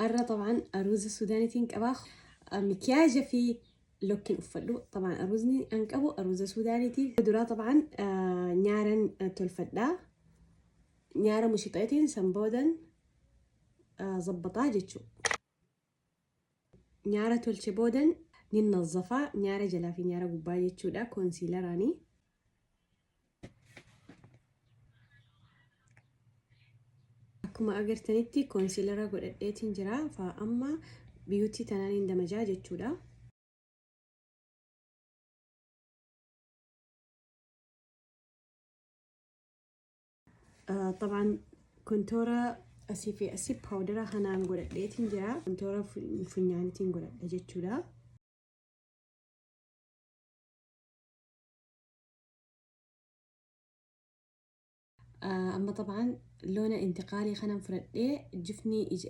Arra طبعا aruuza Suudaaniitiin qaba. Mikiyaaja fi lokkiin uffadhu. طبعا aruuzni an qabu aruuza Suudaaniiti. Duraa طبعا nyaaran tolfadha. Nyaara mushixeetiin san boodan zabbaxaa jechuudha. Nyaara tolche boodan nin nazzafaa nyaara jalaa fi nyaara gubbaa jechuudha koonsiilaraanii. Akkuma agartanitti koonsiilara godhadheetiin jira. Fa amma biyuutii tanaan hin damajaa jechuudha. Xabaan kontoora asii fi asii paawudara kanaan godhadheetiin jira. Kontoora funyaanitiin godhadha jechuudha. Amma xabaan loona intiqaalii kanan fudhadhee jifni ija